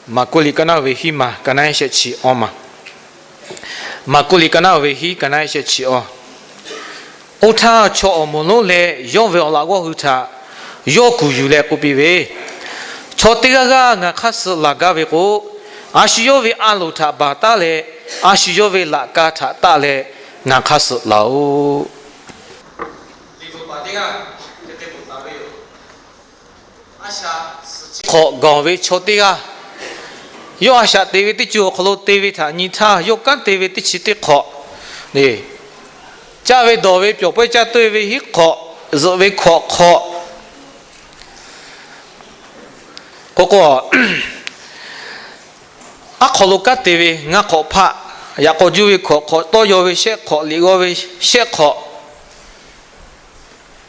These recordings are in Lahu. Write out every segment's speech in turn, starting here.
Maˍkuˆ liꞈ ka naˆ ve hiˉ maˬ ka naˆ shehˆ chi awˇ maˬ. Maˍkuˆ liꞈ ka naˆ ve hiˉ ka naˆ shehˆ chi awˇ. Oˇ htaˇ, chaw awˬ moˍ lonˉ leh yawˇ ve awˬ laꞈ g'awˇ hui htaꞈ yawˇ kuˬ yuˬ leh k'oˆ piˇ ve, Chaw teˇ g'aˇ g'aˇ ngaˬ hk'aˇ suh laˬ gaˇ ve k'o, a shu yawˇ ve a loˍ htaꞈ baˬ taˉ leh, a shu yawˇ ve laꞈ ka htaꞈ taˆ leh ngaˬ hk'aˇ suh laˬ-oꞈ. Hk'awꞈ gaˬ ve chaw teˇ g'aˇ, yawˇ a shaꞈ teꞈ ve teˇ ceuˬ awˬ hk'aw lo te ve htaꞈ nyi htaˇ, yawˇ kanˉ te ve teˇ chi teˇ hk'awꞈ, caˇ ve dawˬ ve, pyawˬ pawehˇ caˇ tawehˇ ve hiˉ hk'awꞈ, zuhꞈ ve hkawꞈ hk'awꞈ, k'o k'o, aˉ hk'aw lo kanˉ te ve ngaˇ hk'awꞈ hpaˆ, yaꞈ k'aw juˇ ve hkawꞈ hk'awꞈ, tawˇ yaw ve shehˆ hk'awꞈ, liꞈ g'aw ve shehˆ hk'awꞈ,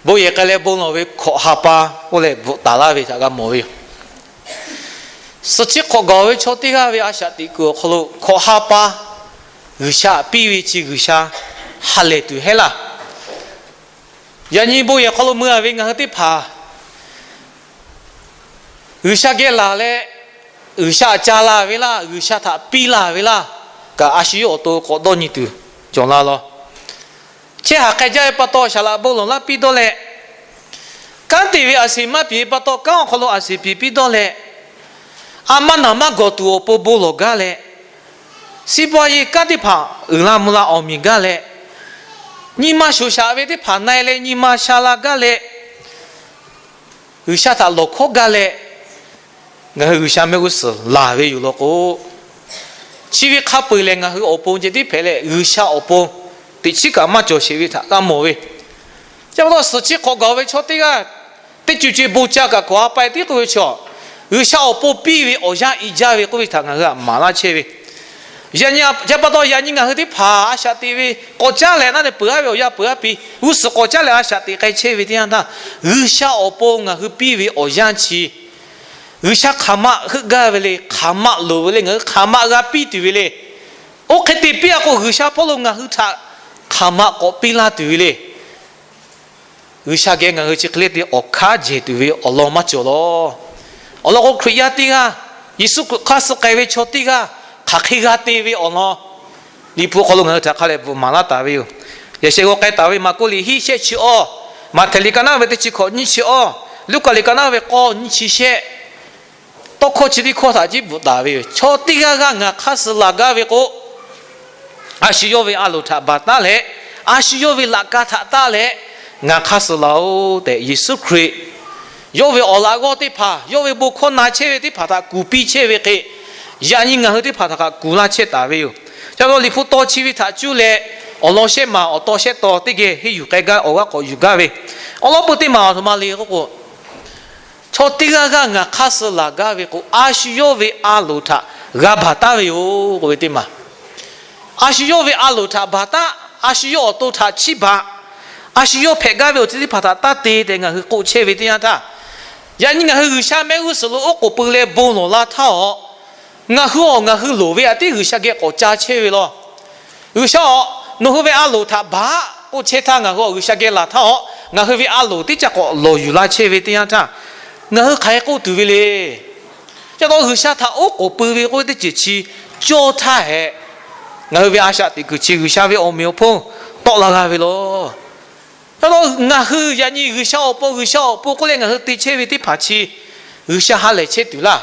bon yehˬ k'ai leh bon lawˬ ve hkawꞈ ha pa k'oˆ leh bvuhꞈ taˍ laˇ ve htaꞈ g'a mawˬ ve yoˬ. Suhˍ chi hk'awꞈ gaˬ ve chaw teˇ g'aˇ ve a shaꞈ teꞈ kuiˬ awˬ hk'aw lo hkawꞈ ha pa G'uiˬsha piˇ ve chi G'uiˬsha ha lehˬ tuˬ heˆ laˇ. Yaꞈ nyi bon yehˬ hk'aw lo mui a ve ngaˬ hui teˇ hpaˍ G'uiˬsha geh laˬ leh, G'uiˬsha ca laˇ ve laˇ, G'uiˬsha htaꞈ piˇ laˇ ve laˇ kaꞈ, a shu yawˇ awˬ to k'awꞈ dawˇ nyi tuˬ cawˬ la law. Chehˇ haˍ k'ai jaˇ ve pa taw, saˍ laꞈ bon lawˬ laˇ piˇ dawˇ leh, kanˉ te ve a seˍ maˇ piˍ ve pa taw, kanˉ awˬ hk'aw lo a seˍ piˍ piˇ dawˇ leh, a maˇ naˍ maˇ gawˬ tuˬ awˬ pon bon lawˬ gaˇ leh, စီးပွားရေး kanˉ teˇ hpaˍ uiˍ la mvuh la awˬ miˬ gaˇ leh, nyi ma shoˍ shaꞈ ve teˇ hpaˍ na-e leh nyi ma sha la gaˇ leh, G'uiˬsha htaꞈ lawˬ hkawˉ gaˇ leh, ngaˬ hui G'uiˬsha mehˆ g'uˇ suhˍ laˬ ve yoˬ law k'o, chi ve hk'a peu-eˬ lehˬ ngaˬ hui awˬ pon ceh tiˉ hpehꞈ leh, G'uiˬsha awˬ pon teꞈ chiˉ kaꞈ maˇ cawˬ sheˍ ve htaꞈ g'a mawˬ ve. Chi pa taw suhˍ chi hk'awꞈ gaˬ ve chaw teˇ g'aˇ teˇ ceuˬ ceuˬ bon ca kaꞈ kawꞈ ha pa-e tiˉ k'oˆ ve chaw, G'uiˬsha awˬ pon piˇ ve awˬ yanˇ i jaˇ ve k'oˆ ve htaꞈ ngaˬ hui htaꞈ maˍ laˇ chehˇ ve. Yaꞈ nyi, chi pa taw yaꞈ nyi ngaˬ hui teˇ hpaˍ a shaꞈ teꞈ ve k'awꞈ caˉ leh naˉ leh peuˬ-a ve awˬ yanˇ peuˬ-a piˇ, g'uˇ suhˍ k'awꞈ caˉ leh a shaꞈ teꞈ k'ai chehˇ ve teˇ yanˇ htaˇ, G'uiˬsha awˬ pon ngaˬ hui piˇ ve awˬ yanˇ chi G'uiˬsha hk'aˬ ma heuˆ gaˇ ve le, hk'aˬ ma loˍ ve le, ngaˬ hui hk'aˬ ma g'a piˇ tuˬ ve le. Oˇ hk'e te piˇ-a k'o, G'uiˬsha hpawˇ lo ngaˬ hui htaꞈ hk'aˬ ma k'awꞈ piˇ laˇ tuˬ ve le. G'uiˬsha geh ngaˬ hui chi hk'e le te awˬ hkanˉ jehˬ tuˬ ve awˬ lawn maˇ cawˬ law. Awˬ lawn k'o, Hkriꞈ yaˇ teˇ g'aˇ Yeˍsuˆ Hkriꞈ hk'aˇ suh k'ai ve chaw teˇ g'aˇ hk'aˬ hk'e g'a te ve awˬ lawn, Liꞈ hpu awˬ hk'aw lo ngaˬ hui htaꞈ hk'a leh bvuhꞈ maˍ laˇ taˍ ve yoˬ. Yaꞈ sheh g'aw k'ai taˍ ve Maˍkuˆ liꞈ hiˉ shehˆ chi awˇ, Maꞈhtehˍ liꞈ ka naˆ ve teˇ chi hkawꞈ nyiˇ chi awˇ, Luˉkaꞈ liꞈ ka naˆ ve k'awˇ nyiˇ chi shehˆ, tawˇ hkawˇ chi teˇ hkawˇ htaꞈ ciˉ bvuhꞈ taˍ ve yoˬ. Chaw teˇ g'aˇ g'aˇ ngaˬ hk'aˇ suh laˬ gaˇ ve k'o, a shu yawˇ ve a loˍ htaꞈ baˬ taˉ leh, a shu yawˇ ve laꞈ ka htaꞈ taˆ leh, ngaˬ hk'aˇ suh laˬ-oꞈ tehꞈ, Yeˍsuˆ Hkriꞈ yawˇ ve awˬ laꞈ g'awˇ teˇ hpaˍ, yawˇ ve bon hkawˇ na chehˇ ve teˇ hpaˍ htaꞈ kuˬ piˇ chehˇ ve hk'e, yaꞈ nyi ngaˬ hui teˇ hpaˍ htaꞈ kaꞈ kuˬ laˇ chehˇ taˍ ve yoˬ. Chi pa taw Liꞈ hpu taw chi ve htaꞈ cuˇ leh, awˬ lawn shehˆ maˬ awˬ taw shehˆ taw teˇ geh henˇ yuˬ k'ai gaˇ awˬ g'aˇ k'awꞈ yuˬ gaˇ ve, awˬ lawn peu teˇ maˬ aˬ htoꞈ ma le k'oˆ k'o, chaw teˇ g'aˇ g'aˇ ngaˬ hk'aˇ suh laˬ gaˇ ve k'o, a shu yawˇ ve a loˍ htaꞈ g'a baˬ taˉ ve yoˬ k'oˆ ve teˇ maˬ. A shu yawˇ ve a loˍ htaꞈ baˬ taˉ, a shu yawˇ awˬ to htaꞈ chiˇ baˬ, a shu yawˇ hpehꞈ gaˇ ve awˬ ceuˬ teˇ hpaˍ htaꞈ taˇ te tehꞈ ngaˬ hui k'oˆ chehˇ ve teˇ yanˇ htaˇ, yaꞈ nyi ngaˬ hui G'uiˬsha mehˆ g'uˇ suhˍ lo oˉ k'oˍ pui leh bon lawˬ la htaˇ awˬ, ngaˬ hui awˬ ngaˬ hui loˍ ve aꞈ tiˉ G'uiˬsha geh k'awꞈ ca chehˇ ve law. G'uiˬsha awˬ, nawˬ hui ve a loˍ htaꞈ baˬ k'oˆ chehˇ htaˇ, ngaˬ hui awˬ G'uiˬsha geh laˬ htaˇ awˬ, ngaˬ hui ve a loˍ teˇ caˇ k'awꞈ lawˬ yuˬ la chehˇ ve teˇ yanˇ htaˇ, ngaˬ hui hk'aˬ hk'e k'oˆ tuˬ ve le. Chi pa taw G'uiˬsha htaꞈ oˉ k'oˍ pui ve k'oˆ ve teˇ ceuˬ chi cawˇ htaˇ hehꞈ, ngaˬ hui ve a shaꞈ teꞈ kuiˬ chi G'uiˬsha ve awˬ meꞈ awˬ hponˇ tawˆ la g'a ve law. Chi pa taw ngaˬ hui yaꞈ nyi G'uiˬsha awˬ pon, G'uiˬsha awˬ pon k'oˆ leh ngaˬ hui te chehˇ ve teˇ hpaˍ chi G'uiˬsha ha lehˬ chehˇ tuˬ laˇ.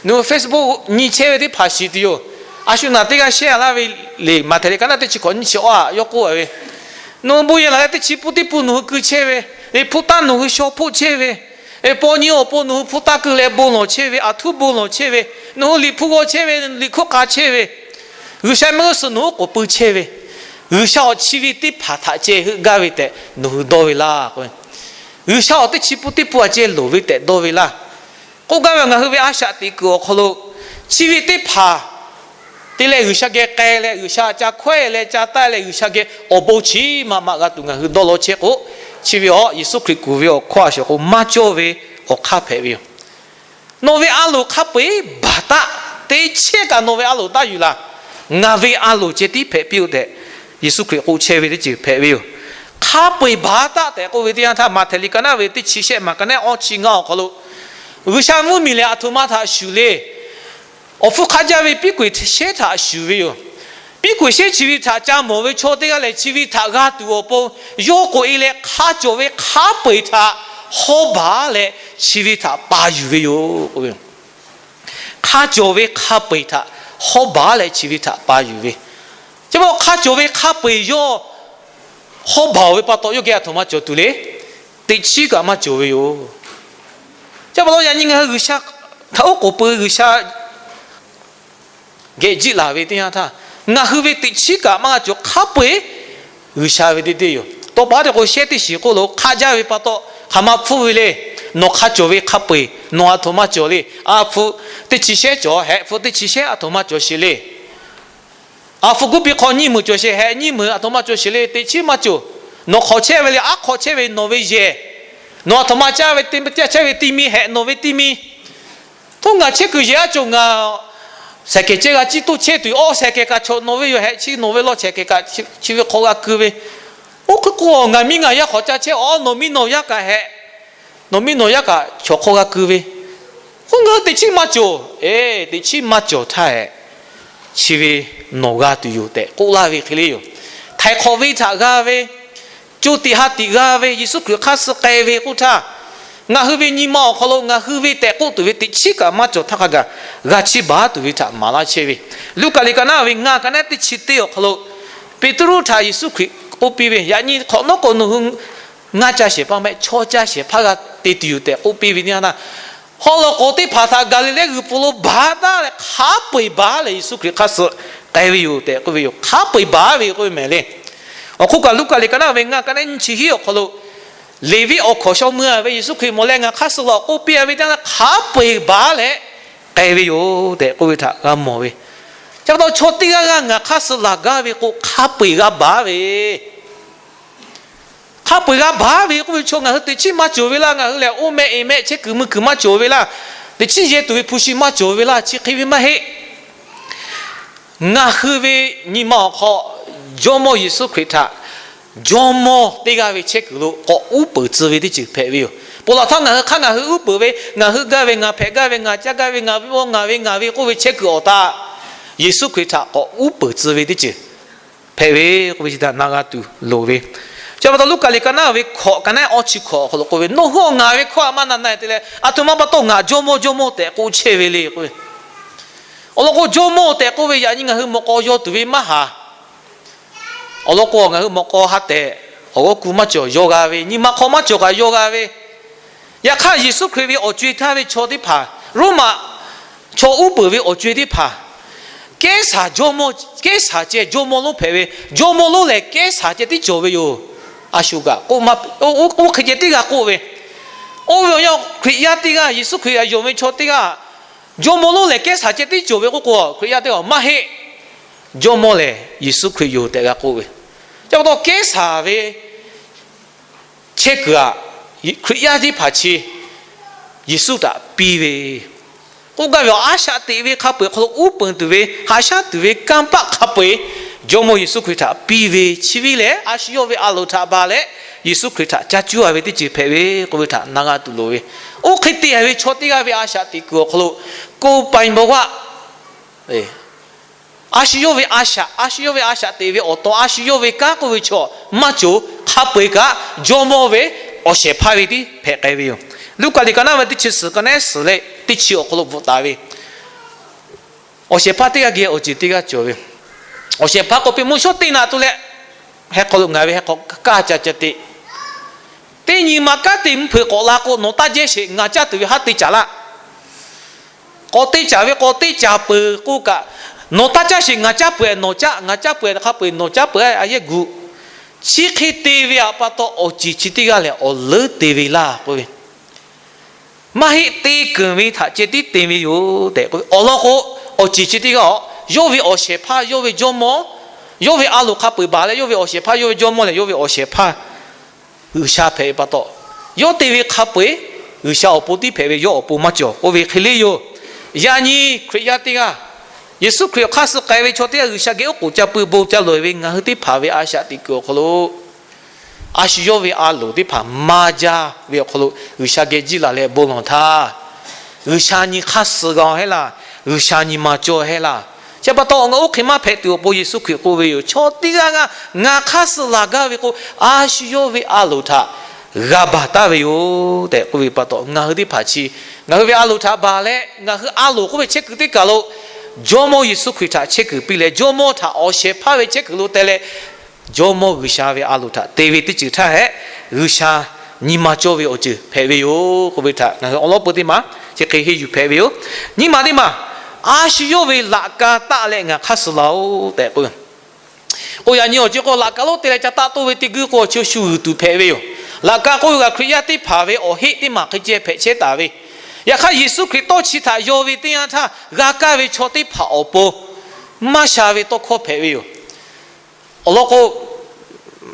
Nawˬ hui Facebook nyi chehˇ ve teˇ hpaˍ shiˍ tuˬ yoˬ. A shu naˬ teˇ g'aˇ shehˇ laˇ ve le, Maꞈhtehˍ liꞈ ka naˆ teˇ chi hkawꞈ nyiˇ chi awˇ a yawˇ k'oˆ ve, nawˬ hui bon yehˬ laˬ leh teˇ chi pun teˇ pun nawˬ hui keu chehˇ ve, Liꞈ hpu taˇ nawˬ hui shaw hpoˆ chehˇ ve, paw nyi awˬ pon nawˬ hui hpu taˇ keu leh bon lawˬ chehˇ ve, aˬ htuˉ bon lawˬ chehˇ ve, nawˬ hui Liꞈ hpu g'aw chehˇ ve, Liꞈ hkuˆ k'a chehˇ ve, G'uiˬsha mehˆ g'uˇ suhˍ nawˬ hui oˉ k'oˍ pui chehˇ ve, G'uiˬsha awˬ chi ve teˇ hpaˍ htaꞈ ceh heuˆ gaˇ ve tehꞈ nawˬ hui dawˇ ve laˇ. G'uiˬsha awˬ teˇ chi pun teˇ pun aꞈ ceh loˍ ve tehꞈ dawˇ ve laˇ. K'oˆ gaˇ ve ngaˬ hui ve a shaꞈ teꞈ kuiˬ awˬ hk'aw lo, chi ve teˇ hpaˍ te leh G'uiˬsha geh k'ai leh, G'uiˬsha ca hkawehˇ leh ca taˆ leh, G'uiˬsha geh awˬ bon chi maꞈ maꞈ g'a tuˬ ngaˬ hui dawˇ law chehˇ k'o, chi ve awˬ Yeˍsuˆ Hkriꞈ kuˬ ve awˬ hkawˇ a shuˍ k'o maˇ cawˇ ve awˬ hk'aˇ hpehꞈ ve yoˬ. Nawˬ ve a loˍ hk'a peu-eˬ baˬ taˉ, teˇ chehˇ kaꞈ nawˬ ve a loˍ taˇ yuˬ laˬ. Ngaˬ ve a loˍ ceh tiˉ hpehꞈ piˇ-oˆ tehꞈ, Yeˍsuˆ Hkriꞈ k'oˆ chehˇ ve teˇ ceuˬ hpehꞈ ve yoˬ. Hk'a peu-eˬ baˬ taˉ tehꞈ k'oˆ ve teˇ yanˇ htaˇ, Maꞈhtehˍ liꞈ ka naˆ ve teˇ chi shehˆ maˬ ka naˆ awˇ chi ngaˇ awˬ hk'aw lo, G'uiˬsha mvuhˇmiˬ lehˬ aˬ htoꞈ ma htaꞈ shuˍ le. Awˬ hpfuhˇ hk'aˆ jaˇ ve piˉ kuˬ shehˉ htaꞈ shuˍ ve yoˬ. Piˉ kuˬ shehˉ chi ve htaꞈ ca mawˬ ve chaw teˇ g'aˇ lehˬ, chi ve htaꞈ g'a tuˬ awˬ pon yawˇ k'oꞈ e leh hk'a cawˬ ve hk'a peu-eˬ htaꞈ hawˇ baˬ leh chi ve htaꞈ pa yuˬ ve yoˬ. Hk'a cawˬ ve hk'a peu-eˬ htaꞈ hawˇ baˬ leh chi ve htaꞈ pa yuˬ ve. Chi pa hk'a cawˬ ve hk'a peu-eˬ yawˇ hawˇ baˬ-oˬ ve pa taw, yawˇ geh aˬ htoꞈ ma cawˬ tuˬ le. Teꞈ chiˉ kaꞈ maˇ cawˬ ve yoˬ. Chi pa taw yaꞈ nyi ngaˬ hui G'uiˬsha htaꞈ oˉ k'oˍ pui, G'uiˬsha geh jiˆ laˬ ve teˇ yanˇ htaˇ, ngaˬ hui ve teꞈ chiˉ kaꞈ maˇ g'a cawˬ, hk'a peu-eˬ G'uiˬsha ve teˇ deˇ yoˬ. Tawˇ pa te k'o shehˉ teˇ shiˍ k'oˆ lo hk'aˆ jaˇ ve pa taw, hk'aˬ ma hpfuhˇ ve le. Nawˬ hk'a cawˬ ve hk'a peu-eˬ nawˬ aˬ htoꞈ ma cawˬ le. Aˬ hpu teˇ chi shehˉ cawˬ, hehꞈ hpu teˇ chi shehˉ aˬ htoꞈ ma cawˬ sheˍ le. Aˬ hpu guˇ piˇ hk'aw nyiˇ meunˍ cawˬ sheˍ, hehꞈ nyiˇ meunˍ aˬ htoꞈ ma cawˬ sheˍ le. Teꞈ chiˉ maˇ cawˬ. Nawˬ hk'awꞈ chehˇ ve le, aˉ hk'awꞈ chehˇ ve nawˬ ve yehˬ, nawˬ aˬ htoꞈ ma caˇ ve teˇ, caˇ chehˇ ve teˇ miˇ, hehꞈ nawˬ ve teˇ miˇ. Hto ngaˬ chehˇ kuiˬ yehˬ aˉ cawˬ, ngaˬ sehˍ kehˬ cehˇ g'a ciˇ toˇ chehˇ tuˬ, awˇ sehˍ kehˬ kaꞈ chaw nawˬ ve yoˬ, hehꞈ chi nawˬ ve lawˇ sehˍ kehˬ kaꞈ chi ve hk'aw g'a keu ve. Oˇ hk'e k'o, ngaˬ miˇ ngaˬ yaˇ hk'awꞈ ca chehˇ, awˬ nawˬ miˇ nawˬ yaˇ kaꞈ hehꞈ, nawˬ miˇ nawˬ yaˇ kaꞈ chaw hk'aw g'a keu ve. K'oˆ ngaˬ hui teꞈ chiˉ maˇ cawˬ. Eˬ, teꞈ chiˉ maˇ cawˬ htaˇ hehꞈ, chi ve nawˬ g'a tuˬ yoˬ tehꞈ k'oˆ laˇ ve hk'e le yoˬ. Htaiˍ hk'awꞈ ve htaꞈ g'a ve, co tiꞈ ha tiꞈ g'a ve, Yeˍsuˆ Hkriꞈ hk'aˇ suh k'ai ve k'oˆ htaˇ, ngaˬ hui ve nyi ma awˬ hk'aw lo ngaˬ hui ve tehꞈ k'oˆ tuˬ ve teꞈ chiˉ kaꞈ maˇ cawˬ htaˇ hk'a gaˬ g'a chiˇ baˬ tuˬ ve htaꞈ maˍ laˇ chehˇ ve. Luˉkaꞈ liꞈ ka naˉ ve ngaˇ ka naˉ teˇ chi teˇ awˬ hk'aw lo, Peˍtruˆ htaꞈ Yeˍsuˆ Hkriꞈ k'oˆ piˇ ve, Yaꞈ nyi hk'awꞈ nawˉ k'o nawˬ hui ngaˇ ca shehˍ hpaˇ mehˆ, chaw ca shehˍ hpaˇ g'a te tuˬ yoˬ tehꞈ k'oˆ piˇ ve teˇ yanˇ htaˇ, haw law k'oˍ teˇ hpaˍ htaꞈ Gaˍliˍlehˇ g'uiˬ po lo baˬ taˉ leh hk'a peu-eˬ baˬ leh Yeˍsuˆ Hkriꞈ hk'aˇ suh k'ai ve yoˬ tehꞈ k'oˆ ve yoˬ. Hk'a peu-eˬ baˬ ve k'oˆ ve mehˍ le. Awˬ hk'oˆ kaꞈ Luˉkaꞈ liꞈ ka naˉ ve ngaˇ ka naˉ nyiˇ chi hiˉ awˬ hk'aw lo, Leˍviˆ awˬ hkawˍ shaw mui-a ve Yeˍsuˆ Hkriꞈ mawˬ leh ngaˬ hk'aˇ suh law k'oˆ piˇ-a ve teˇ yanˇ htaˇ, hk'a peu-eˬ baˬ leh k'ai ve yoˬ tehꞈ k'oˆ ve htaꞈ g'a mawˬ ve. Chi pa taw chaw teˇ g'aˇ g'aˇ ngaˬ hk'aˇ suh laˬ gaˇ ve k'o, hk'a peu-eˬ g'a baˬ ve. Hk'a peu-eˬ g'a baˬ ve k'oˆ ve chaw ngaˬ hui teꞈ chiˉ maˇ cawˬ ve laˇ. Ngaˬ hui lehˬ oˇ meh e meh chehˇ kuiˬ mui kuiˬ maˇ cawˬ ve laˇ. Teꞈ chiˉ yehˇ tuˬ ve hpu shi maˇ cawˬ ve laˇ. Chi hk'e ve maˇ heˆ. Ngaˬ hui ve nyi ma awˬ hk'aw Jawˇmawˇ Yeˍsuˆ Hkriꞈ htaꞈ Jawˇmawˇ teˇ g'aˇ ve chehˇ kuiˬ lo k'awꞈ uˉ peunˍ tcuh ve teˇ ceuˬ hpehꞈ ve yoˬ. Ponˬ laˬ htaˇ ngaˬ hui hk'aˇ ngaˬ hui uˉ peunˍ ve, ngaˬ hui gaˇ ve, ngaˬ hpehꞈ gaˇ ve, ngaˬ caˇ gaˇ ve, ngaˬ ve, ngaˬ ve k'oˆ ve chehˇ kuiˬ awˬ taˆ, Yeˍsuˆ Hkriꞈ htaꞈ k'awꞈ uˉ peunˍ tcuh ve teˇ ceuˬ hpehꞈ ve k'oˆ ve chi htaꞈ na g'a tuˬ loˍ ve. Chi pa taw Luˉkaꞈ liꞈ ka naˉ ve hkawꞈ ka naˉ awˇ chi hkawꞈ awˬ hk'aw lo k'oˆ ve, Nawˬ hui awˬ ngaˬ ve hkawˇ htaꞈ maˇ na na-e te leh, aˬ htoꞈ ma pa taw ngaˬ Jawˇmawˇ Jawˇmawˇ tehꞈ k'oˆ chehˇ ve le k'oˆ ve. Awˬ lawn k'o, Jawˇmawˇ tehꞈ k'oˆ ve yaꞈ nyi ngaˬ hui mawꞈ k'aw yaw tuˬ ve maˇ haˍ. Awˬ lawn k'o, ngaˬ hui mawꞈ k'aw ha tehꞈ awˬ g'awˇ ku maˇ cawˬ, yaw g'a ve, nyi ma hk'aw maˇ cawˬ kaꞈ yaw g'a ve. Yaꞈ hk'aˇ, Yeˍsuˆ Hkriꞈ ve awˬ co-e htaˇ ve chaw teˇ hpaˍ, Roˉmaꞈ chaw uˉ peunˍ ve awˬ co-e teˇ hpaˍ, Kehˉsaˍ jawˇmawˇ, Kehˉsaˍ ceh jawˇmawˇ lonˉ hpehꞈ ve, jawˇmawˇ lonˉ lehˬ Kehˉsaˍ ceh tiˉ cawˬ ve yoˬ. A shu kaꞈ k'oˆ maˇ, oˇ hk'e ceh tiˉ g'a k'oˆ ve, oˇ ve awˬ yanˇ Hkriꞈ yaˇ teˇ g'aˇ, Yeˍsuˆ Hkriꞈ htaꞈ yonˍ ve chaw teˇ g'aˇ, jawˇmawˇ lonˉ lehˬ Kehˉsaˍ ceh tiˉ cawˬ ve k'oˆ k'o, Hkriꞈ yaˇ teˇ g'aˇ maˇ heˆ. Jawˇmawˇ lehˬ Yeˍsuˆ Hkriꞈ yoˬ tehꞈ g'a k'oˆ ve. Chi pa taw Kehˉsaˍ ve chehˇ kuiˬ aꞈ, Hkriꞈ yaˇ teˇ hpaˍ chi Yeˍsuˆ htaꞈ piˇ ve k'oˆ gaˇ ve, a shaꞈ teꞈ ve hk'a peu-eˬ hk'aw lo uˉ peunˍ tuˬ ve, haꞈ shaˉ tuˬ ve kanˇ paˆ hk'a peu-eˬ Jawˇmawˇ Yeˍsuˆ Hkriꞈ htaꞈ piˇ ve, chi ve lehˬ a shu yawˇ ve a loˍ htaꞈ ba leh Yeˍsuˆ Hkriꞈ htaꞈ caˇ cuˇ-a ve teˇ ceuˬ hpehꞈ ve k'oˆ ve htaꞈ na g'a tuˬ loˍ ve. Oˇ hk'e te-a ve chaw teˇ g'aˇ ve a shaꞈ teꞈ kuiˬ awˬ hk'aw lo, ကိုယ်ပိုင်ဘဝ a shu yawˇ ve a shaꞈ, a shu yawˇ ve a shaꞈ teꞈ ve awˬ taw, a shu yawˇ ve kanˉ k'oˆ ve chaw maˇ cawˬ. Hk'a peu-eˬ kaꞈ, jawˇmawˇ ve awˬ shehˍ hpaˇ ve tiˉ hpehꞈ k'ai ve yoˬ. Luˉkaꞈ liꞈ ka naˉ ve teˇ chi suhˍ ka naˉ suhˍ leh teˇ chi awˬ hk'aw lo bvuhꞈ taˍ ve, awˬ shehˍ hpaˇ teˇ g'aˇ geh awˬ ceˬ teˇ g'aˇ cawˬ ve. Awˬ shehˍ hpaˇ k'awꞈ peꞈ mvuhˇ shawˉ teˇ naꞈ tuˬ leh, heh hk'aw lo ngaˬ ve heh hk'aw kaˇ ca ca te, teˇ nyi ma kanˉ te mvuhˇ hpeuꞈ k'awꞈ la k'o, nawˬ taˇ jehˇ sheˍ, ngaˬ caˇ tuˬ ve haˉ te caˍ laˇ. K'awꞈ te caˍ ve, k'awꞈ te caˍ peuˬ k'oˆ kaꞈ, nawˬ taˇ caˇ sheˍ, ngaˬ caˇ peuˬ, nawˬ caˇ, ngaˬ caˇ peuˬ hk'a peu-eˬ nawˬ caˇ peuˬ, a yehˇ gu. Chi hk'e te ve aꞈ pa taw, awˬ ceˬ chi teˇ g'aˇ lehˬ awˬ leuˉ te ve laˇ k'oˆ ve, maˇ heˆ, te keunˍ ve htaꞈ ceh tiˉ te ve yoˬ tehꞈ k'oˆ ve. Awˬ lawn k'o, awˬ ceˬ chi teˇ g'aˇ-oˬ, yawˇ ve awˬ shehˍ hpaˇ, yawˇ ve jawˇmawˇ, yawˇ ve a loˍ hk'a peu-eˬ baˬ leh, yawˇ ve awˬ shehˍ hpaˇ, yawˇ ve jawˇmawˇ lehˬ yawˇ ve awˬ shehˍ hpaˇ G'uiˬsha hpehꞈ ve pa taw, yawˇ te ve hk'a peu-eˬ G'uiˬsha awˬ pon tiˉ hpehꞈ ve, yawˇ awˬ pon maˇ cawˬ k'oˆ ve hk'e le yoˬ. Yaꞈ nyi Hkriꞈ yaˇ teˇ g'aˇ, Yeˍsuˆ Hkriꞈ awˬ hk'aˇ suh k'ai ve chaw teˇ g'aˇ, G'uiˬsha geh oˉ k'oˍ ca pui bon ca loꞈ-e ve ngaˬ hui teˇ hpaˍ ve a shaꞈ teꞈ kuiˬ awˬ hk'aw lo, a shu yawˇ ve a loˍ teˇ hpaˍ maˇ jaˇ ve awˬ hk'aw lo G'uiˬsha geh jiˇ laˬ leh bon lawˬ htaˇ, G'uiˬsha nyi hk'aˇ suh g'a-oˬ heˆ laˇ. G'uiˬsha nyi ma cawˇ hehˉ laˇ. Chi pa taw, ngaˬ oˇ hk'e maˇ hpehꞈ tuˬ awˬ pon Yeˍsuˆ Hkriꞈ k'oˆ ve yoˬ. Chaw teˇ g'aˇ g'aˇ ngaˬ hk'aˇ suh laˬ gaˇ ve k'o, a shu yawˇ ve a loˍ htaꞈ g'a baˬ taˍ ve yoˬ tehꞈ k'oˆ ve pa taw, ngaˬ hui teˇ hpaˍ chi ngaˬ hui ve a loˍ htaꞈ baˬ leh, ngaˬ hui a loˍ k'oˆ ve chehˇ kuiˬ teˇ kaˬ lo Jawˇmawˇ Yeˍsuˆ Hkriꞈ htaꞈ chehˇ kuiˬ piˇ leh, Jawˇmawˇ htaꞈ awˬ shehˍ hpaˇ ve chehˇ kuiˬ lo teh leh, Jawˇmawˇ G'uiˬsha ve a loˍ htaꞈ te ve teˇ ceuˬ htaˇ hehꞈ, G'uiˬsha nyi ma cawˇ ve awˬ ceuˬ hpehꞈ ve yoˬ k'oˆ ve htaꞈ ngaˬ hui awˬ lawn peu teˇ maˬ chi hk'e henˇ yuˬ hpehꞈ ve yoˬ. Nyiˇ maˬ teˇ maˬ, a shu yawˇ ve laꞈ ka taˆ leh ngaˬ hk'aˇ suh laˬ-oˬ tehꞈ k'oˆ ve. K'o, yaꞈ nyi awˬ ceuˬ k'o, laꞈ ka lonˉ te leh ca taˆ toˇ ve teˇ guiˇ k'o, awˬ chi shu g'uiˬ tuˬ hpehꞈ ve yoˬ. Laꞈ ka k'oˆ ve kaꞈ Hkriꞈ yaˇ teˇ hpaˍ ve awˬ heˆ teˇ maˬ hk'e ceh hpehꞈ chehˇ taˍ ve. Yaꞈ hk'aˇ, Yeˍsuˆ Hkriꞈ tawˇ chi htaꞈ yaw ve teˇ yanˇ htaˇ, g'a kaˇ ve chaw teˇ hpaˍ awˬ pon maˇ sha ve tawˇ hkawˇ hpehꞈ ve yoˬ. Awˬ lawn k'o,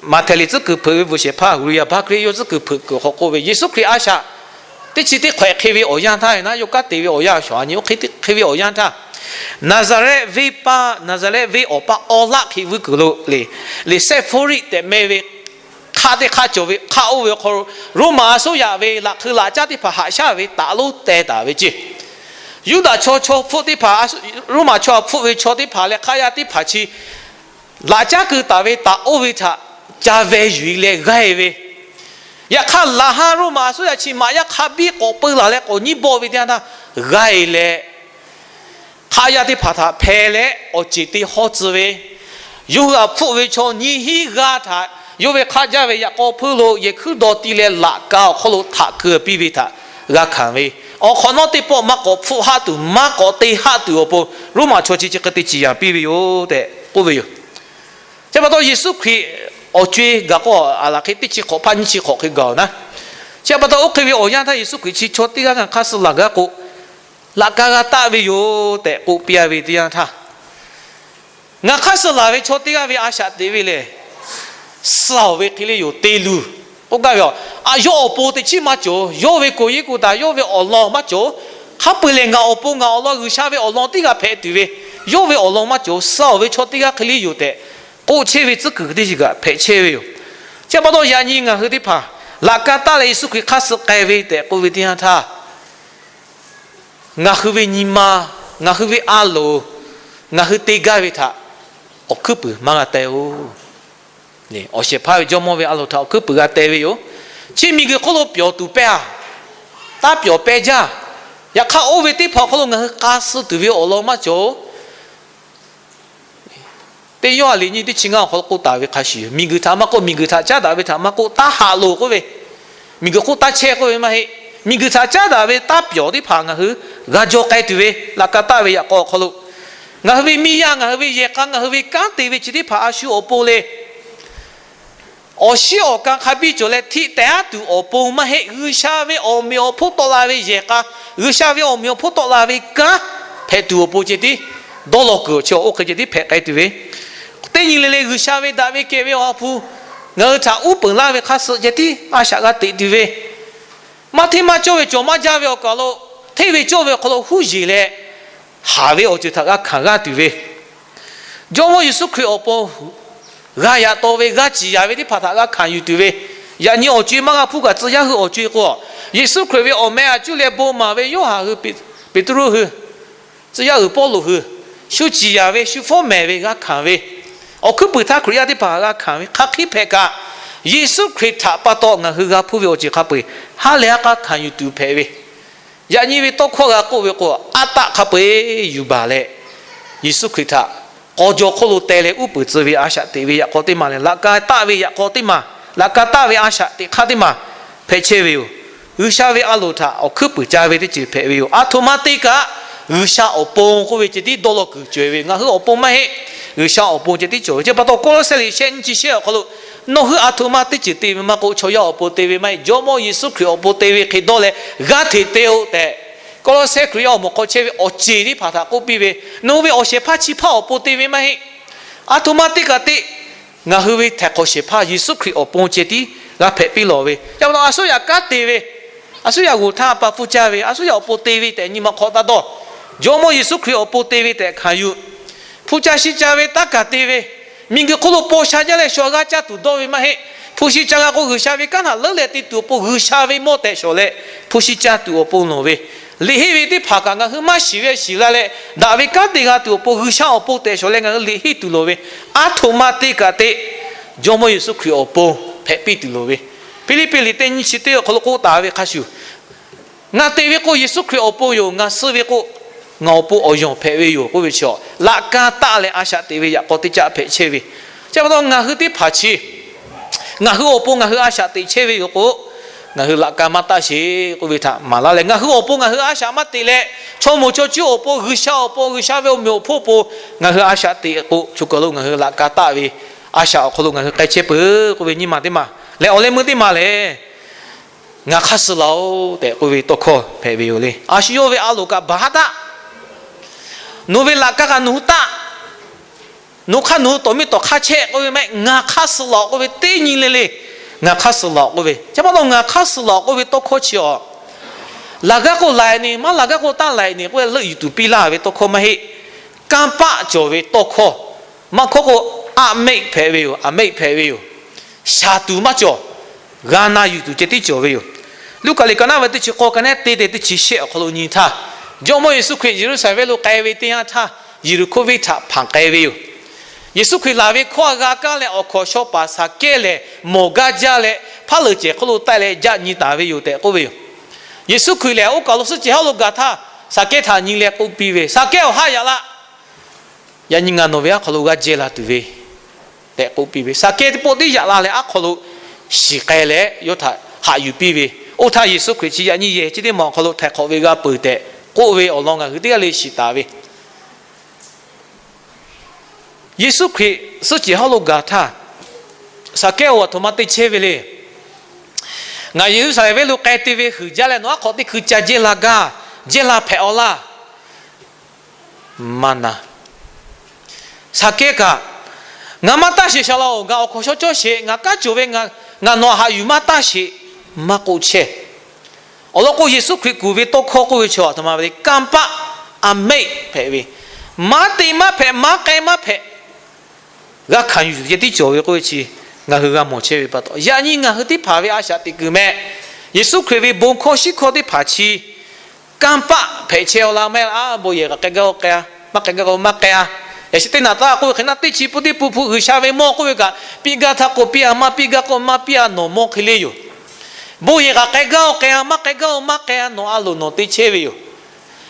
Maꞈhtehˍ liꞈ tcuhˉ kuiˬ hpeuꞈ ve bvuhꞈ shehˍ hpaˇ G'uiˬsha baˆ hk'e le yawˇ tcuhˉ kuiˬ hpeuꞈ kuiˬ hk'aw k'oˆ ve, Yeˍsuˆ Hkriꞈ a shaꞈ teˇ chi teˇ hk'awehꞈ hk'e ve awˬ yanˇ htaˇ, na yawˇ kanˉ te ve awˬ yanˇ shaˍ nyi oˇ hk'e hk'e ve awˬ yanˇ htaˇ, Naˍzaˍrehˆ venˇ paˇ, Naˍzaˍrehˆ venˇ awˬ paˇ awˬ laˆ hk'e vuiˇ kuiˬ lo le, le Sehˇhpoˇriˆ tehꞈ meh ve hk'aˆ teˇ hk'aˆ cawˬ ve hk'aˆ oˇ ve awˬ hk'aw lo, Roˉmaꞈ a soˉ yaꞈ ve laꞈ hk'eu laꞈ caˉ teˇ hpaˍ haꞈ shaˉ ve taˍ lonˉ teh taˍ ve ceˇ. Yuˇdaꞈ chaw chaw hpfuhˆ teˇ hpaˍ, Roˉmaꞈ chaw htaꞈ hpfuhˆ ve chaw teˇ hpaˍ leh hk'aˆ yaˇ teˇ hpaˍ chi laꞈ caˉ keu taˍ ve taˍ oˇ ve htaꞈ ca veh yuˬ e leh g'aˇ e ve. Yaꞈ hk'aˇ, laꞈ haˉ Roˉmaꞈ a soˉ yaꞈ chi maꞈ yaˇ hk'a biˇ k'awꞈ peu laˬ leh k'awꞈ nyiˇ bawˆ ve teˇ yanˇ htaˇ g'aˇ e leh, hk'aˆ yaˇ teˇ hpaˍ htaꞈ hpeh leh awˬ ceˬ te hawˇ tcuh ve, yawˇ hui htaꞈ hpfuhˆ ve chaw nyiˇ hinˉ g'aˇ htaꞈ yawˇ ve hk'aˆ jaˇ ve yaꞈ k'aw hpeuˇ lo yehˬ hkuiˉ daw ti leh laꞈ ka awˬ hk'aw lo htaꞈ keu piˇ ve htaꞈ g'a hkanˍ ve. Awˬ hk'awꞈ nawˉ teˇ pawˆ maˇ k'awꞈ hpfuhˆ haˆ tuˬ, maˇ k'awꞈ te haˆ tuˬ awˬ pon, Roˉmaꞈ chaw chi chi hk'e te ciˍ yanˍ piˇ ve yoˬ tehꞈ k'oˆ ve yoˬ. Chi pa taw, Yeˍsuˆ Hkriꞈ awˬ co e gaˬ k'o, aˬ laˬ hk'e teˇ chi hk'awꞈ hpaˇ nyiˇ chi hk'awꞈ hk'e gaˬ-oˬ naˉ. Chi pa taw, oˇ hk'e ve awˬ yanˇ htaˇ Yeˍsuˆ Hkriꞈ chi chaw teˇ g'aˇ ngaˬ hk'aˇ suh laˬ gaˇ k'o, laꞈ ka g'a taˆ ve yoˬ tehꞈ k'oˆ piˇ a ve teˇ yanˇ htaˇ, ngaˬ hk'aˇ suh laˬ ve chaw teˇ g'aˇ ve a shaꞈ teꞈ ve lehˬ, suh-oˬ ve hk'e le yoˬ te luˬ k'oˆ gaˇ ve yoˬ. A, yawˇ awˬ pon teꞈ chiˉ maˇ cawˬ. Yawˇ ve koˬ yeˇ koˬ taˍ, yawˇ ve awˬ lawn maˇ cawˬ. Hk'a peu-eˬ lehˬ, ngaˬ awˬ pon ngaˬ awˬ lawn G'uiˬsha ve awˬ lawn teˇ g'aˇ hpehꞈ tuˬ ve, yawˇ ve awˬ lawn maˇ cawˬ. Suh-oˬ ve chaw teˇ g'aˇ hk'e le yoˬ tehꞈ k'oˆ chehˇ ve tcuhˉ kuiˬ teˇ shiˍ kaꞈ hpehꞈ chehˇ ve yoˬ. Chi pa taw, yaꞈ nyi ngaˬ hui teˇ hpaˍ laꞈ ka taˆ leh Yeˍsuˆ Hkriꞈ hk'aˇ suh k'ai ve tehꞈ k'oˆ ve teˇ yanˇ htaˇ, ngaˬ hui ve nyi ma, ngaˬ hui ve a loˍ, ngaˬ hui te gaˇ ve htaꞈ awˬ hkuiˉ puiˍ maˇ g'a teh-oˬ. Awˬ shehˍ hpaˇ ve Jawˇmawˇ ve a loˍ htaꞈ awˬ hkuiˉ puiˍ g'a teh ve yoˬ. Chi miˬguiˬ hk'oˆ lo pyawˬ tuˬ pehˇ a, taˇ pyawˬ pehˇ jaˇ. Yaꞈ hk'aˇ, oˇ ve teˇ hpaˍ awˬ hk'aw lo ngaˬ hui k'a suh tuˬ ve awˬ lawn maˇ cawˬ. Teˇ Yoˇhanˬ liꞈ nyiˇ teˇ chi ngaˇ awˬ hk'aw lo k'oˆ taˍ ve hk'a shuˍ, miˬguiˬ htaꞈ maˇ k'oˆ, miˬguiˬ htaꞈ caˉ daꞈ ve htaꞈ maˇ k'oˆ, taˇ haꞈ loˬ k'oˆ ve, miˬguiˬ hk'oˆ taˇ chehˇ k'oˆ ve maˇ heˆ. Miˬguiˬ htaꞈ caˉ daꞈ ve taˇ pyawˬ teˇ hpaˍ ngaˬ hui g'a jaw k'ai tuˬ ve, laꞈ ka taˆ ve yaꞈ k'aw awˬ hk'aw lo ngaˬ hui ve miˇ yaˇ, ngaˬ hui ve yehˬ k'a, ngaˬ hui ve kanˉ te ve chi teˇ hpaˍ a shu awˬ pon le, awˬ shiˉ awˬ ka hk'a biˇ cawˬ leh htiꞈ tehˉ tuˬ awˬ pon maˇ heˆ. G'uiˬsha ve awˬ meꞈ awˬ hponˇ tawˆ la ve yehˬ k'a, G'uiˬsha ve awˬ meꞈ awˬ hponˇ tawˆ la ve kanˉ hpehꞈ tuˬ awˬ pon ceh tiˉ dawˇ law kuiˬ awˬ chi oˇ hk'e ceh tiˉ hpehꞈ k'ai tuˬ ve, teˇ nyi le le G'uiˬsha ve daꞈ ve kehˬ ve Awˬ ha hpu ngaˬ hui htaꞈ uˉ peunˍ laˇ ve hk'aˇ suh ceh tiˉ a shaꞈ g'a teꞈ tuˬ ve, maˇ hteˇ maˇ cawˇ ve cawˬ maˇ jaˇ ve awˬ kaˬ lo, hteˇ ve cawˇ ve awˬ hk'aw lo huˉ yeˬ leh haˍ ve awˬ ceuˬ htaꞈ g'a hkanˍ g'aˇ tuˬ ve, Jawˇmawˇ Yeˍsuˆ Hkriꞈ awˬ pon g'a yaꞈ taw ve, g'a ciˍ yanˍ ve teˇ hpaˍ htaꞈ g'a hkanˍ yuˬ tuˬ ve, yaꞈ nyi awˬ co e maˇ g'a hpuˇ kaꞈ tcuh yaˇ hui awˬ co e k'o, Yeˍsuˆ Hkriꞈ ve awˬ meh aꞈ cuˇ leh bon maˍ ve Yoˇhanˬ hui, Peˍtruˆ hui, tcuh yaˇ uiˍ Pawˇluꞈ hui, shu ciˍ yanˍ ve, shu fawˉ mehˍ ve g'a hkanˍ ve, awˬ hkuiˉ puiˍ htaˇ Hkriꞈ yaˇ teˇ hpaˍ g'a hkanˍ ve hk'aˬ hk'e hpehꞈ kaꞈ, Yeˍsuˆ Hkriꞈ htaꞈ pa taw ngaˬ hui g'a hpuˇ ve awˬ ceuˬ hk'a peu-eˬ ha lehˬ ha k'a hkanˍ yuˬ tuˬ hpehꞈ ve, yaꞈ nyi ve tawˇ hkawˇ g'a k'oˆ ve k'o, aˉ taˆ hk'a peu-eˬ yuˬ baˬ leh, Yeˍsuˆ Hkriꞈ htaꞈ k'aw jaw hk'oˆ lo teh leh uˉ peunˍ tcuh ve a shaꞈ teꞈ ve yaꞈ k'aw teˇ maˬ lehˬ, laꞈ ka taˆ ve yaꞈ k'aw teˇ maˬ, laꞈ ka taˆ ve a shaꞈ teꞈ hk'aˇ teˇ maˬ hpehꞈ chehˇ ve yoˬ. G'uiˬsha ve a loˍ htaꞈ awˬ hkuiˉ puiˍ ca ve teˇ ceuˬ hpehꞈ ve yoˬ. Aˬ htoꞈ ma te kaꞈ, G'uiˬsha awˬ pon k'oˆ ve ceh tiˉ dawˇ law kuiˬ cawˬ e ve, ngaˬ hui awˬ pon maˇ heˆ. G'uiˬsha awˬ pon ceh tiˉ cawˬ ve. Chi pa taw Kawˇlawˇsehˇ liꞈ shehˆ nyiˇ chi shehˆ awˬ hk'aw lo, nawˬ hui aˬ htoꞈ ma teˇ ceuˬ te ve maˇ k'oˆ, chaw yaˇ awˬ pon te ve maˇ heˆ, Jawˇmawˇ Yeˍsuˆ Hkriꞈ awˬ pon te ve hk'e dawˇ leh g'aˇ hteꞈ te-oˆ tehꞈ, Kawˇlawˇsehˇ Hkriꞈ yaˇ awˬ moˍ hk'aw chehˇ ve awˬ ceˬ teˇ hpaˍ htaꞈ k'oˆ piˇ ve, nawˬ hui ve awˬ shehˍ hpaˇ chi hpaˇ awˬ pon te ve maˇ heˆ. Aˬ htoꞈ ma te kaꞈ te, ngaˬ hui ve htaiˍ hk'awꞈ shehˍ hpaˇ Yeˍsuˆ Hkriꞈ awˬ pon ceh tiˉ g'a hpehꞈ piˇ lawˬ ve. Chi pa taw a shu yaꞈ kanˉ te ve, a shu yaꞈ g'oˬ htaˇ pa hpfuhˇ caˇ ve, a shu yaꞈ awˬ pon te ve tehꞈ nyi ma hk'aw taˇ dawˇ. Jawˇmawˇ Yeˍsuˆ Hkriꞈ awˬ pon te ve tehꞈ hkanˍ yuˬ. Hpu ca shi ca ve taˇ kaˬ te ve, miˬguiˬ hk'oˆ lo paw sha jaˇ leh shaw g'aˇ caˇ tuˬ dawˇ ve maˇ heˆ. Hpu shi ca g'a k'o, G'uiˬsha ve kanˉ htaꞈ leuˉ leh te tuˬ awˬ pon G'uiˬsha ve mawˇ tehꞈ shawˍ leh hpu shi ca tuˬ awˬ pon lawˬ ve, Liꞈ henˇ ve teˇ hpaˍ kaꞈ ngaˬ hui maˇ shiˍ ve shiˍ la leh, daꞈ ve kanˉ te g'a tuˬ awˬ pon G'uiˬsha awˬ pon tehꞈ shawˍ leh ngaˬ hui liꞈ henˇ tuˬ loˍ ve, aˉ htoꞈ ma te kaꞈ te, Jawˇmawˇ Yeˍsuˆ Hkriꞈ awˬ pon hpehꞈ piˇ tuˬ loˍ ve. Hpiˇliˇpiˆ liꞈ teˇ nyiˇ chi teˇ awˬ hk'aw lo k'oˆ taˍ ve hk'a shuˍ, ngaˬ te ve k'o Yeˍsuˆ Hkriꞈ awˬ pon yoˬ, ngaˬ suh ve k'o ngaˬ awˬ pon awˬ yonˍ hpehꞈ ve yoˬ k'oˆ ve chi, laꞈ ka taˆ leh a shaꞈ teꞈ ve yaꞈ k'aw teˇ caˆ hpehꞈ chehˇ ve. Chi pa taw ngaˬ hui teˇ hpaˍ chi ngaˬ hui awˬ pon ngaˬ hui a shaꞈ teꞈ chehˇ ve yoˬ k'o, ngaˬ hui laꞈ ka maˇ taˆ sheˍ k'oˆ ve htaꞈ maˍ laˇ leh, ngaˬ hui awˬ pon ngaˬ hui a shaꞈ maˇ teꞈ leh, chaw moˍ chaw cuˇ awˬ pon, G'uiˬsha awˬ pon, G'uiˬsha ve awˬ meꞈ awˬ hponˇ awˬ pon ngaˬ hui a shaꞈ teꞈ k'o, choˬ kaˬ lo ngaˬ hui laꞈ ka taˆ ve a shaꞈ awˬ hk'aw lo ngaˬ hui k'ai chehˇ peuˬ k'oˆ ve nyiˇ maˬ teˇ maˬ leh, awˬ leh meuˇ teˇ maˬ lehˬ, ngaˬ hk'aˇ suh laˬ-oꞈ tehꞈ k'oˆ ve tawˇ hkawˇ hpehꞈ ve yoˬ le. A shu yawˇ ve a loˍ kaꞈ baˬ haˉ taˆ. Nawˬ ve laꞈ ka kaꞈ nawˬ hui taˆ. Nawˬ hk'aˇ nawˬ hui tawˍ miˇ tawˍ hk'aˇ chehˇ k'oˆ ve mehˆ, ngaˬ hk'aˇ suh laˬ-oꞈ k'oˆ ve teˇ nyi le le, ngaˬ hk'aˇ suh laˬ-oꞈ k'oˆ ve. Chi pa taw ngaˬ hk'aˇ suh laˬ-oꞈ k'oˆ ve tawˇ hkawˇ chi awˬ, laˬ gaˇ k'o laiˬ ne, maˇ laˬ gaˇ k'o taˇ laiˬ ne k'oˆ leh leuˆ yuˬ tuˬ piˇ laˇ ve tawˇ hkawˇ maˇ heˆ. Kanˇ paˆ cawˬ ve tawˇ hkawˇ, maˇ hkawˇ k'o, aˉ mehˆ hpehꞈ ve yoˬ, aˉ mehˆ hpehꞈ ve yoˬ. Shaˍ tuˬ maˇ cawˬ. G'a na yuˬ tuˬ ceh tiˉ cawˬ ve yoˬ. Luˉkaꞈ liꞈ ka naˆ ve teˇ chi k'awˇ, ka naˆ teˇ te teˇ chi shehˆ awˬ hk'aw lo nyi htaˇ, Jawˇmawˇ Yeˍsuˆ Hkriꞈ Yeˍruˆsaˍlehnˍ venˇ lo k'ai ve teˇ yanˇ htaˇ, Yeˍriˆhkoˇ venˇ htaꞈ hpanˍ k'ai ve yoˬ. Yeˍsuˆ Hkriꞈ laˬ ve hkawˇ a g'a kaˇ leh, awˬ hkawnˍ shaw paˍ Saˍkehˇ lehˬ mawˬ gaˇ jaˇ leh, hpaˉ leuˍ cehˬ hk'oˆ lo taˆ leh jaˆ nyi taˍ ve yoˬ tehꞈ k'oˆ ve yoˬ. Yeˍsuˆ Hkriꞈ lehˬ, oˇ kaˬ lo suhˉ cehˬ hawˉ lo gaˬ htaˇ, Saˍkehˇ htaꞈ nyi leh k'oˆ piˇ ve, Saˍkehˇ-oˬ, haˆ yaꞈ laˇ. Yaꞈ nyi ngaˬ nawˬ ve aˉ hk'aw lo g'aˇ jehˇ la tuˬ ve tehꞈ k'oˆ piˇ ve, Saˍkehˇ teˇ pawˆ tiˉ yaꞈ la leh aˉ hk'aw lo shiˍ k'ai leh yawˇ htaꞈ haꞈ yuˬ piˇ ve. Oˇ htaˇ Yeˍsuˆ Hkriꞈ chi yaꞈ nyi yehˬ chi teˇ maˬ awˬ hk'aw lo htaiˍ hk'awꞈ ve g'a peuˬ tehꞈ k'oˆ ve awˬ lawn ngaˬ hui teˇ g'aˇ le shiˍ taˍ ve. Yeˍsuˆ Hkriꞈ suhˉ cehˬ hawˉ lo gaˬ htaˇ, Saˍkehˇ-oˬ, aˬ htoꞈ ma te chehˇ ve le. Ngaˬ Yeˍruˆsaˍlehnˍ venˇ lo k'ai te ve huiˍ jaˇ leh nawˬ aˉ hk'aw teˇ hkui ca jehˇ la gaˇ, jehˇ la hpehꞈ-aw laˇ. Maˇ na. Saˍkehˇ kaꞈ, Ngaˬ maˇ taˇ sheˍ, shaˍ laꞈ-oˬ, ngaˬ awˬ hkawnˍ shaw cawˇ sheˍ, ngaˬ kanˉ cawˬ ve, ngaˬ nawˬ haꞈ yuˬ maˇ taˇ sheˍ, maˇ k'oˆ chehˇ. Awˬ lawn k'o, Yeˍsuˆ Hkriꞈ kuˬ ve tawˇ hkawˇ k'oˆ ve chaw aˬ htoꞈ ma ve le, kanˇ paˆ, aˉ mehˆ hpehꞈ ve, maˇ te maˇ hpehꞈ, maˇ k'ai maˇ hpehꞈ, g'a hkanˍ yuˬ tuˬ ceh tiˉ cawˬ ve k'oˆ ve chi ngaˬ hui g'a mawˬ chehˇ ve pa taw, yaꞈ nyi ngaˬ hui teˇ hpaˍ ve a shaꞈ teꞈ kuiˬ meh, Yeˍsuˆ Hkriꞈ ve bon hkawˇ shiˉ hkawˇ teˇ hpaˍ chi kanˇ paˆ hpehꞈ chehˇ-aw laˇ mehˆ. Bon yehˬ kaꞈ k'ai gaˇ-o k'ai-a, maˇ k'ai gaˇ-o maˇ k'ai-a. Yaꞈ sheh teˇ naꞈ taˇ k'oˆ ve hk'e naˆ teˇ chi pun teˇ pun hpu G'uiˬsha ve mawˇ k'oˆ ve kaꞈ, piˇ gaˇ htaˇ k'o piˇ-a, maˇ piˇ gaˇ k'o maˇ piˇ-a, nawˬ mawˇ hk'e le yoˬ. Bon yehˬ kaꞈ k'ai gaˇ-o k'ai-a, maˇ k'ai gaˇ-o maˇ k'ai-a, nawˬ a loˍ nawˬ te chehˇ ve yoˬ.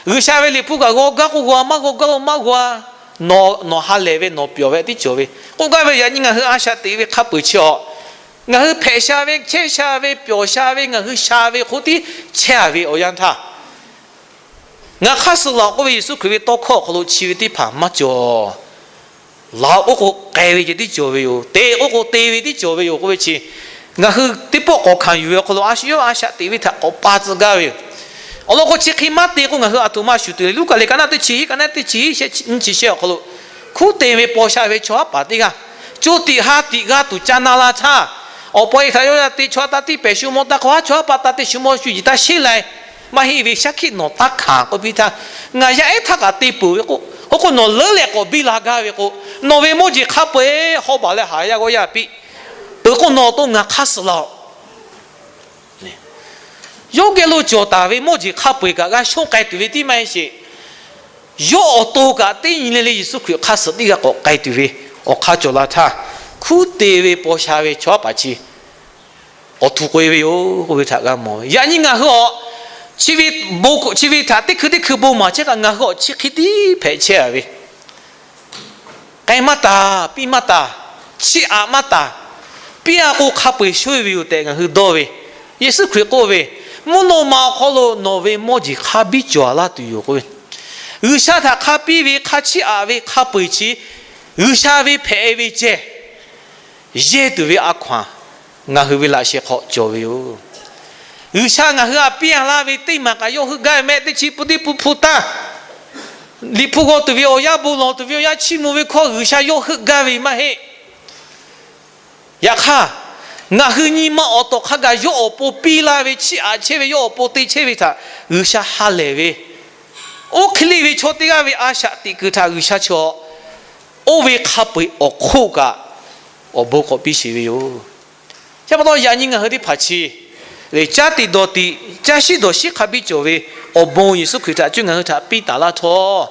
G'uiˬsha ve liꞈ hpu kaꞈ g'aw gaˇ k'o g'aw-a, maˇ g'aw gaˇ k'o maˇ g'aw-a, nawˬ nawˬ ha lehˬ ve nawˬ pyawˬ ve tiˉ cawˬ ve k'oˆ gaˇ ve. Yaꞈ nyi ngaˬ hui a shaꞈ teꞈ ve hk'a peu-eˬ chi awˬ, ngaˬ hui hpehꞈ sha ve, chehˇ sha ve, pyawˬ sha ve, ngaˬ hui sha ve hk'oˆ tiˉ chehˇ-a ve awˬ yanˇ htaˇ, Ngaˬ hk'aˇ suh laˬ-oꞈ k'oˆ ve Yeˍsuˆ Hkriꞈ ve tawˇ hkawˇ awˬ hk'aw lo chi ve teˇ hpaˍ maˇ cawˬ. Laˬ-oꞈ k'oˆ k'o k'ai ve ceh tiˉ cawˬ ve yoˬ. Te k'oˆ k'o te ve tiˉ cawˬ ve yoˬ k'oˆ ve chi, ngaˬ hui teˇ pawˆ k'awꞈ hkanˍ yuˬ ve awˬ hk'aw lo a shu yawˇ a shaꞈ teꞈ ve htaꞈ k'awꞈ pa tcuh gaˇ ve yoˬ. Awˬ lawn k'o, chi hk'e maˇ te k'o ngaˬ hui aˬ htoꞈ ma shuˍ tuˬ le. Luˉkaꞈ liꞈ ka naˆ teˇ chi hiˉ, ka naˆ teˇ chi hiˉ shehˆ nyiˇ chi shehˆ awˬ hk'aw lo, hkunˉ te ve paw sha ve chaw haˉ paˍ teˇ g'aˇ, co tiꞈ ha tiꞈ g'a tuˬ ca na la htaˇ, awˬ pa e htaꞈ yawˇ yaˇ te chaw a taˇ tiˇ pehˍ shu maw taˇ hk'aw haˉ chaw haˉ paˍ taˇ te shu maw shu yiˍ taˇ sheˉ lai maˇ heˆ ve shaˉ hkiˆ nawˬ taˇ hkanˍ k'oˆ piˇ htaˇ, ngaˬ yaˇ ehˉ htaˇ kaꞈ te peuˬ ve k'o, oˇ k'o nawˬ leuˉ leh k'awꞈ biˇ la gaˇ ve k'o, nawˬ ve mawˇ jeˬ hk'a peu-eˬ hawˉ baˬ leh haˍ yaˇ g'awˇ yaˇ piˇ peuˬ k'o, nawˬ awˬ to ngaˬ hk'aˇ suh laˬ-oꞈ. Yawˇ geh lo cawˬ taˍ ve mawˇ jeˬ hk'a peu-eˬ kaꞈ g'a shonˇ k'ai tuˬ ve tiˉ maˇ heˆ sheˍ. Yawˇ awˬ to kaꞈ teˇ nyi le le Yeˍsuˆ Hkriꞈ hk'aˇ suh teˇ g'aˇ k'awꞈ k'ai tuˬ ve awˬ hk'aˇ cawˬ la htaˇ, hkunˉ te ve paw sha ve chaw haˉ paˍ chi awˬ htuꞈ k'oꞈ-e ve yoˬ k'oˆ ve htaꞈ g'a mawˬ ve. Yaꞈ nyi ngaˬ hui awˬ, chi ve bon, chi ve htaꞈ teˇ hkui teˇ hkui bon maˍ chehˇ kaꞈ ngaˬ hui awˬ chi hk'e tiˉ hpehꞈ chehˇ-a ve k'ai maˇ taˍ, piˇ maˇ taˍ, chiˇ aꞈ maˇ taˍ, piˇ-a k'o hk'a peu-eˬ shoˇ-e ve yoˬ tehꞈ ngaˬ hui dawˇ ve. Yeˍsuˆ Hkriꞈ k'oˆ ve, Mvuhˇ naw ma awˬ hk'aw lo nawˬ ve mawˇ jeˬ hk'a biˇ cawˬ-a laˇ tuˬ yoˬ k'oˆ ve. G'uiˬsha htaꞈ hk'a piˇ ve hk'a chiˇ aꞈ ve hk'a peu-eˬ chi G'uiˬsha ve hpehꞈ-e ve ceh yehˇ tuˬ ve a hkaw-anˬ ngaˬ hui ve laꞈ sheh hk'aw cawˬ ve yoˬ. G'uiˬsha ngaˬ hui htaꞈ piˇ-a laˇ ve teˇ maˬ kaꞈ yawˇ heuˆ gaˇ ve mehˆ. Teˇ chi pun teˇ pun hpu taˇ, Liꞈ hpu g'aw tuˬ ve awˬ yanˇ, bon lawˬ tuˬ ve awˬ yanˇ, chiˇ mvuh ve hkawˇ G'uiˬsha yawˇ heuˆ gaˇ ve maˇ heˆ. Yaꞈ hk'aˇ, ngaˬ hui nyi ma awˬ tawˍ hk'a gaˬ yawˇ awˬ pon piˇ laˇ ve, chiˇ aꞈ chehˇ ve, yawˇ awˬ pon te chehˇ ve htaꞈ G'uiˬsha ha lehˬ ve, oˇ hk'e le ve chaw teˇ g'aˇ ve a shaꞈ teꞈ kuiˬ htaꞈ G'uiˬsha chaw oˇ ve hk'a peu-eˬ awˬ hk'oˆ kaꞈ awˬ bon k'awꞈ piˇ sheˍ ve yoˬ. Chi pa taw yaꞈ nyi ngaˬ hui teˇ hpaˍ chi lehˬ, caˇ tiꞈ dawˬ tiꞈ, caˇ shiˉ dawˬ shiˉ hk'a biˇ cawˬ ve awˬ bon Yeˍsuˆ Hkriꞈ htaꞈ cuˇ ngaˬ hui htaꞈ piˇ taˍ laˇ htawˇ,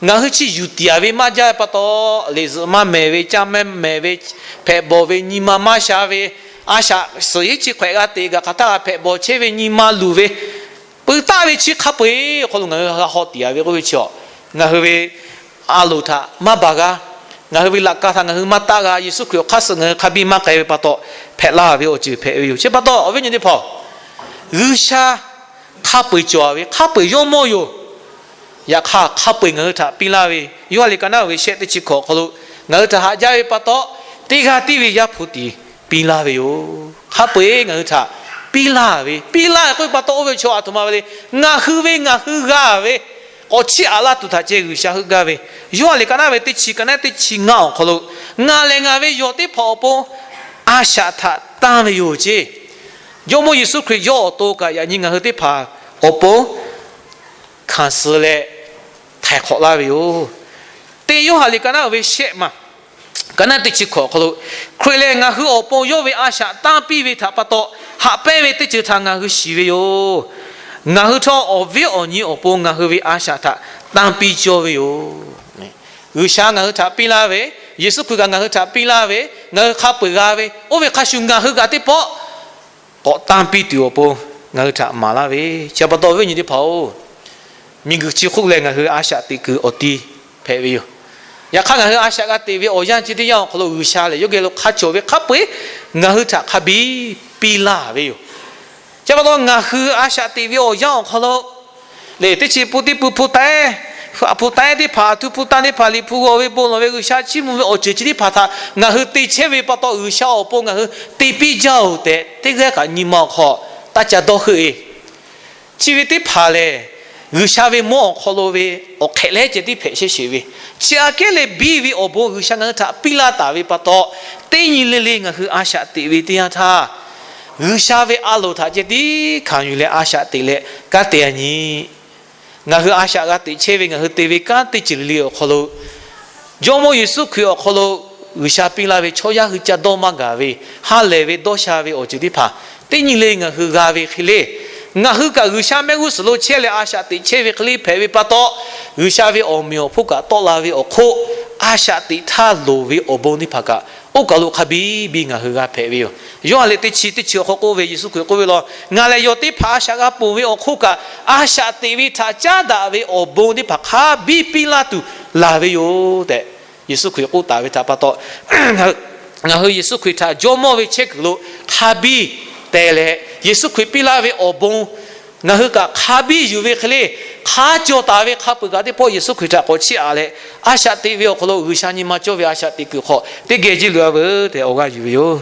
ngaˬ hui chi yuˬ tiˍ ve maˇ jaˇ ve pa taw, liꞈ zuhꞈ maˇ mehˍ ve, caˇ maˇ mehˍ ve, hpehꞈ bawˬ ve, nyi ma maˇ sha ve, a shaꞈ suhˍ yeˉ chi hkawehꞈ g'a teꞈ gaˬ hk'aˬ htaˇ g'a hpehꞈ bawˬ chehˇ ve, nyi ma luˬ ve, peu taˆ ve chi hk'a peu-eˬ awˬ hk'aw lo ngaˬ hui g'a haw tiˍ ve k'oˆ ve chi, ngaˬ hui ve a loˍ htaꞈ maˇ baˬ g'a, ngaˬ hui ve laꞈ ka htaꞈ ngaˬ hui maˇ taˆ g'a, Yeˍsuˆ Hkriꞈ awˬ hk'aˇ suh ngaˬ hui hk'a biˇ maˇ k'ai ve pa taw, hpehꞈ laˇ ve awˬ ceuˬ hpehꞈ ve yoˬ. Chi pa taw awˬ viˉ awˬ nyi teˇ hpaˍ-oˬ, G'uiˬsha hk'a peu-eˬ cawˬ ve, hk'a peu-eˬ yawˇ mawˇ yoˬ. Yaꞈ hk'aˇ, hk'a peu-eˬ ngaˬ hui htaꞈ piˇ laˇ ve, Yoˇhanˬ liꞈ ka naˉ ve shehˆ teˇ chi hkawꞈ awˬ hk'aw lo ngaˬ hui htaꞈ haꞈ jaˇ ve pa taw, teˇ g'aˇ tiˉ ve Yaˇ hpu tiꞈ piˇ laˇ ve yoˬ. Hk'a peu-eˬ ngaˬ hui htaꞈ piˇ laˇ ve, piˇ laˇ ve k'oˆ ve pa taw, oˇ ve chaw aˬ htoꞈ ma ve le. Ngaˬ hui ve ngaˬ hui g'a ve, k'awꞈ chiˇ aꞈ laˇ tuˬ htaꞈ ceh G'uiˬsha heuˆ gaˇ ve, Yoˇhanˬ liꞈ ka naˉ ve teˇ chi ka naˉ teˇ chi ngaˇ awˬ hk'aw lo, Ngaˬ lehˬ ngaˬ ve yawˬ teˇ hpaˍ awˬ pon a shaꞈ htaꞈ tanˇ ve yoˬ ceˇ. Jawˇmawˇ Yeˍsuˆ Hkriꞈ yawˇ awˬ to kaꞈ yaꞈ nyi ngaˬ hui teˇ hpaˍ awˬ pon hkanˍ suh leh htaiˍ hk'awꞈ laˇ ve yoˬ. Teˇ Yoˇhanˬ liꞈ ka naˉ ve shehˆ ma, ka naˉ teˇ chi hkawꞈ awˬ hk'aw lo, Hkriꞈ lehˬ ngaˬ hui awˬ pon yawˇ ve a shaꞈ tanˇ piˇ ve htaꞈ pa taw, haꞈ pehnˇ ve teˇ ceuˬ htaꞈ ngaˬ hui shiˍ ve yoˬ. Ngaˬ hui htawˇ awˬ viˉ awˬ nyi awˬ pon ngaˬ hui ve a shaꞈ htaꞈ tanˇ piˇ cawˇ ve yoˬ. G'uiˬsha ngaˬ hui htaꞈ piˇ laˇ ve, Yeˍsuˆ Hkriꞈ kaꞈ ngaˬ hui htaꞈ piˇ laˇ ve, ngaˬ hui hk'a peu-eˬ g'a ve, oˇ ve hk'a shuˍ ngaˬ hui kaꞈ teˇ pawˆ k'awꞈ tanˇ piˇ tuˬ awˬ pon ngaˬ hui htaꞈ maˍ laˇ ve. Chi pa taw awˬ viˉ awˬ nyi teˇ hpaˍ-oˬ, miˬguiˬ chi hk'oˆ leh ngaˬ hui a shaꞈ teꞈ kuiˬ awˬ ti hpehꞈ ve yoˬ. Yaꞈ hk'aˇ, ngaˬ hui a shaꞈ g'a teꞈ ve awˬ yanˇ chi teˇ yanˇ awˬ hk'aw lo G'uiˬsha lehˬ yawˇ geh lo hk'a cawˬ ve hk'a peu-eˬ ngaˬ hui htaꞈ hk'a biˇ piˇ laˇ ve yoˬ. Chi pa taw ngaˬ hui a shaꞈ teꞈ ve awˬ yanˇ awˬ hk'aw lo lehˬ, teˇ chi pun teˇ pun hpu taˉ-ehˉ, hpu taˉ-ehˉ teˇ hpaˍ, htu hpu taˇ teˇ hpaˍ, liꞈ hpu g'aw ve bon lawˬ ve, G'uiˬsha chiˇ mvuh ve awˬ ceuˬ chi teˇ hpaˍ htaꞈ ngaˬ hui te chehˇ ve pa taw, G'uiˬsha awˬ pon ngaˬ hui te piˇ jaˇ-oˬ tehꞈ, teˇ g'aˇ kaꞈ nyi ma awˬ hk'aw taˇ ca dawˇ heuˆ-e. Chi ve teˇ hpaˍ lehˬ, G'uiˬsha ve mawˇ awˬ hk'aw lo ve awˬ hk'ehꞈ leh ceh tiˉ hpehꞈ chehˇ sheˍ ve, chi aꞈ kehˉ leh biˇ ve awˬ bon G'uiˬsha ngaˬ hui htaꞈ piˇ laˇ taˍ ve pa taw, teˇ nyi le le ngaˬ hui a shaꞈ teꞈ ve teˇ yanˇ htaˇ, G'uiˬsha ve a loˍ htaꞈ ceh tiˉ hkanˍ yuˬ leh a shaꞈ teꞈ leh kanˉ te-a nyi. Ngaˬ hui a shaꞈ g'a teꞈ chehˇ ve, ngaˬ hui te ve kanˉ teˇ ceuˬ le le awˬ hk'aw lo, Jawˇmawˇ Yeˍsuˆ Hkriꞈ awˬ hk'aw lo G'uiˬsha piˇ laˇ ve chaw yaˇ hui ca dawˇ maˇ gaˬ ve, ha lehˬ ve dawˇ sha ve awˬ ceuˬ teˇ hpaˍ teˇ nyi le ngaˬ hui g'a ve hk'e le, ngaˬ hui kaꞈ G'uiˬsha mehˆ g'uˇ suhˍ lo chehˇ leh a shaꞈ teꞈ chehˇ ve hk'e le hpehꞈ ve pa taw, G'uiˬsha ve awˬ meꞈ awˬ hponˇ kaꞈ tawˆ la ve awˬ hk'oˆ, a shaꞈ teꞈ htaˇ loˍ ve awˬ bon teˇ hpaˍ kaꞈ oˇ kaˬ lo hk'a biˇ biˇ ngaˬ hui g'a hpehꞈ ve yoˬ. Yoˇhanˬ liꞈ teˇ chi teˇ chi awˬ hk'aw k'oˆ ve, Yeˍsuˆ Hkriꞈ k'oˆ ve law, Ngaˬ lehˬ yawˬ teˇ hpaˍ a shaꞈ g'a ponˬ ve awˬ hk'oˆ kaꞈ, a shaꞈ teꞈ ve htaꞈ caˉ daꞈ ve awˬ bon teˇ hpaˍ hk'a biˇ piˇ laˇ tuˬ laˬ ve yoˬ tehꞈ, Yeˍsuˆ Hkriꞈ k'oˆ taˍ ve htaꞈ pa taw, ngaˬ hui Yeˍsuˆ Hkriꞈ htaꞈ Jawˇmawˇ ve chehˇ kuiˬ lo hk'a biˇ te leh, Yeˍsuˆ Hkriꞈ piˇ laˇ ve awˬ bon ngaˬ hui kaꞈ hk'a biˇ yuˬ ve hk'e le, hk'a cawˬ taˍ ve hk'a peu-eˬ kaꞈ teˇ pawˆ Yeˍsuˆ Hkriꞈ htaꞈ k'awꞈ chiˇ aꞈ leh, a shaꞈ teꞈ ve awˬ hk'aw lo G'uiˬsha nyi ma cawˇ ve a shaꞈ teꞈ kuiˬ hk'aw teˇ geh jiˇ loꞈ-a veuˬ tehꞈ awˬ g'aˇ yuˬ ve yoˬ.